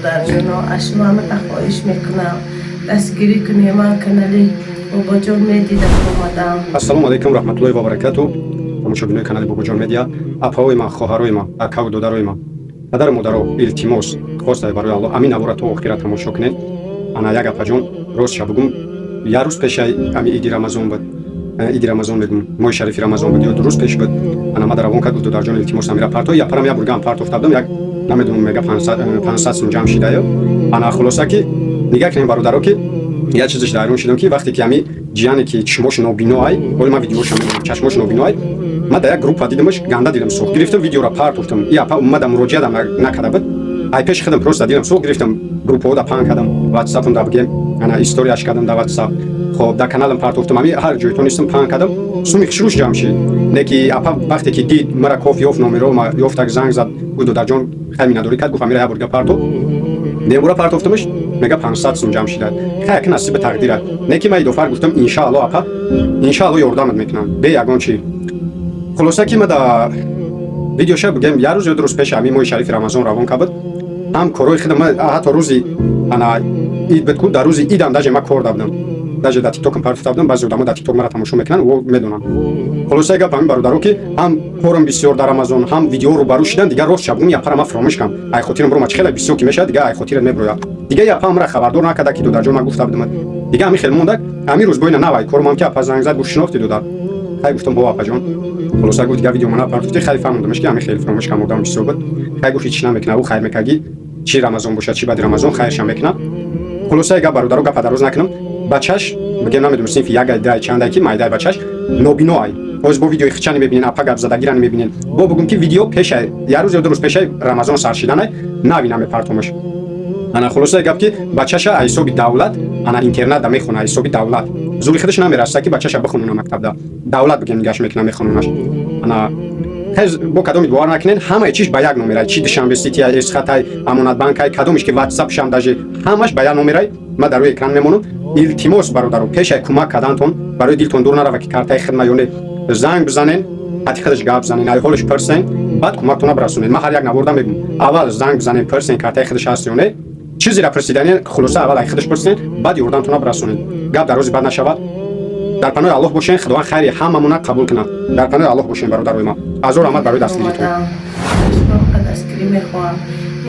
Додарҷоно, аз шумо ҳамақа хоҳиш мекунам, дастгирӣ кунед. Ман канали Бобоҷон Медида омадам. Ассалому алайкум раҳматуллоҳи ва баракату, тамошобинои канали Бобоҷон Медиа, апаҳои ман, хоҳарои ман, акаву додарои ман, падару модаро, илтимос, хостае барои Аллоҳ, ҳамин навора то охира тамошо кунед. Ана як апаҷон, ростша бугум, як рӯз пешаи ҳами иди Рамазон буд, иди Рамазон мегум, моҳи шарифи Рамазон буд ё 2 рӯз пеш буд, ана мада равон кард, гуфт: «Додарҷон, илтимос, амира парто». Япарам як бургам партофта будам, як намедонам, мега 500 сум ҷамъ шидаю. Ана хулоса ки нигаҳ кунем, бародаро, ки як чизаш дар шудам, ки вақте ки ҳами ҷияне ки чишмош нобино ай, ҳоли ман видеоша мебинам, чашмош нобино ай, ман дар як группа дидамаш, ганда дилам сӯхт, гирифтам, видеора партофтам. И апа омада муроҷиатам накарда буд, ай пеши худам просто дилам сӯхт, гирифтам, группаҳо паҳн кардам, ватсапам да бигем, ана историяш кардам дар Ватсап, хоб, дар каналам партофтам, ҳами ҳар ҷойтон истам паҳн кардам, суми хушрӯш ҷамъ шид. Не ки апа вақте ки дид мара, коф ёфт, номеро ёфтак, занг зад, гуфт: «Додарҷон, хай, миннатдорӣ кард», гуфт: «Амира як бурга парто». Дембура партофтамаш, мега 500 сум ҷамъ шида. Хай, ки насиби тақдира. Не ки ман идофар гуфтам: «Иншаалло, апа, иншаалло, ёрдамат мекунам бе ягон чӣ». Хулоса ки ма да видеоша бигем, як рӯз ё 2 рӯз пеши ҳамин моҳи шарифи Рамазон равон кард буд, ҳам корҳои худам, ҳатто рӯзи ана ид буд ку, дар рӯзи идам даже ма кор да будам, даже дар Тиктокам партофта будам. Баъзе одамо дар Тикток мара тамошо мекунанд, о медонанд. Хулосаи гап ҳамин, бародаро, ки ҳам корам бисёр дар Рамазон, ҳам видео рӯбарӯ шидан, дигар рост шабгум, япара ма фаромӯш кам, ай хотирам бурома, чи хеле бисёр ки мешавад, дигар ай хотират меброяд. Дигар япа ҳамра хабардор накарда, ки додарҷон, ман гуфта будам. Дигар ҳамин хел мондак. Ҳамин рӯз боина навай корумам ки апа занг зад, гуфт: «Шинохти, додар?» Хай, гуфтам: «Ҳо, апаҷон». Хулоса гуфт: «Дигар видео мана партофти». Хай, фаҳмондамаш, ки ҳамин хел фаромӯш кам, одам бисёр буд. Хай, гуфт, ҳеч намекунад, ӯ хайр мекарги, чи Рамазон бошад, чи баъди Рамазон, хайршам мекунад. Хулосаи гап, бародаро, гапа дароз накунам, бачаш, бигем, намедонам, синфи як, дай, чандай, ки майдай бачаш нобино ай. Ҳоз бо видеои хичани мебинен, апа гап задагирани мебинен. Бо бугум ки видео пешай, як рӯз ё 2 рӯз пешай Рамазон сар шиданай, нави намепартомаш. Ана хулосаи гап ки бачаша ҳисоби давлат ана интернат да мехона, ҳисоби давлат. Зури худаш намераса, ки бачаша бихонона мактабда, давлат бигем нигаш мекуна, мехононаш. Ана хез бо кадомит бовар накунен, ҳамаи чиш ба як номерай, чи Душанбе Ситиай, Эсхатай, Амонатбанкай, кадомиш ки Ватсапшам, даже ҳамаш ба як номерай, ма дар рӯи экран мемонам. Илтимос, бародаро, пешай кӯмак кардантон, барои дилтон дур нарава, ки картаи хидма ё не, занг бизанен, ҳатти худаш гап занен, ай ҳолаш пурсен, баъд кӯмактона бирасонед. Ман ҳар як наворда мегӯм: аввал занг бизанен, пурсен, картаи худаш ҳаст ё не, чизеро пурсидани. Хулоса, аввал ай худаш пурсен, баъд ёрдамтона бирасонед. Гап дар рӯзи бад нашавад. Дар паноҳи Аллоҳ бошен, Худованд хайри ҳамамона қабул кунад. Дар паноҳи Аллоҳ бошен, бародарои ман. Ҳазор раҳмат барои дастгиритон. Омадам, шумо дастгирӣ мехоҳам.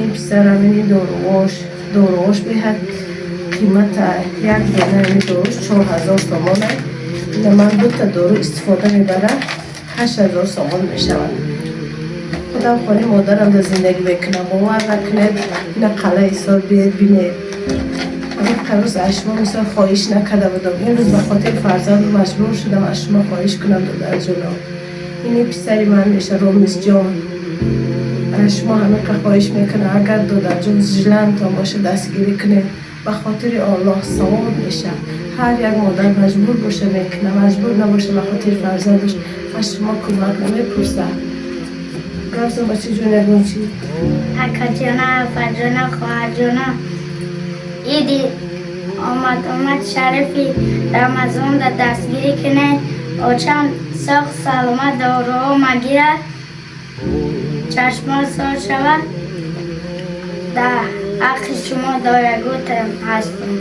Ин писарам, ини дорувош, дорувош беҳад қимата, як дона ини доруш 4000 сомона. Ина ман дута дору истифода мебарам, 8000 сомон мешавад. Худам хонаи модарам да зиндагӣ мекунам, бовар накунед, ина қалъа ҳисоб биед, бинед. Ҳамин рӯз аз шумо мисол хоҳиш накарда будам, имрӯз ба хотири фарзанд маҷбур шудам аз шумо хоҳиш кунам. Додарҷоно, ини писари ман меша, Ромизҷон. Аз шумо ҳамиқа хоҳиш мекунам, агар додарҷон жилантон боша, дастгирӣ кунед ба хотири Оллоҳ, савоб меша. Ҳар як модар маҷбур боша мекуна, маҷбур набоша, ба хотири фарзандаш аз шумо кӯмак намепурсад. Гапзан, бачаҷон, ягон чи. Акаҷона, апаҷона, хоҳарҷона, иди омад омад, шарифи Рамазонда дастгирӣ кунед. Очам соғ саломат, доруҳо магирад, чашмо соз шавад. Дар ҳаққи шумо доягӯтам ҳастам.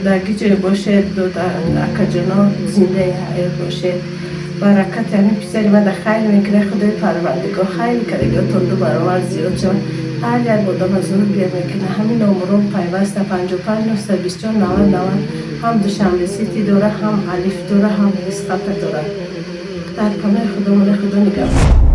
Дар ҷое бошед, додар, акаҷоно, зиндаи ҳаёт бошед. Баракати ҳамин писари ман дар хайр мекунад, Худои Парвардигор хайри кардагиотон ду баробар зиёд шавад. Ҳар як одам аз ӯ бия мекунад. Ҳамин номером пайваста: 55 924 90 90. Ҳам Душанбе Сити дора, ҳам Алиф дора, ҳам Исхата дора. Дар паноҳи Худо, Худо нигаҳбон.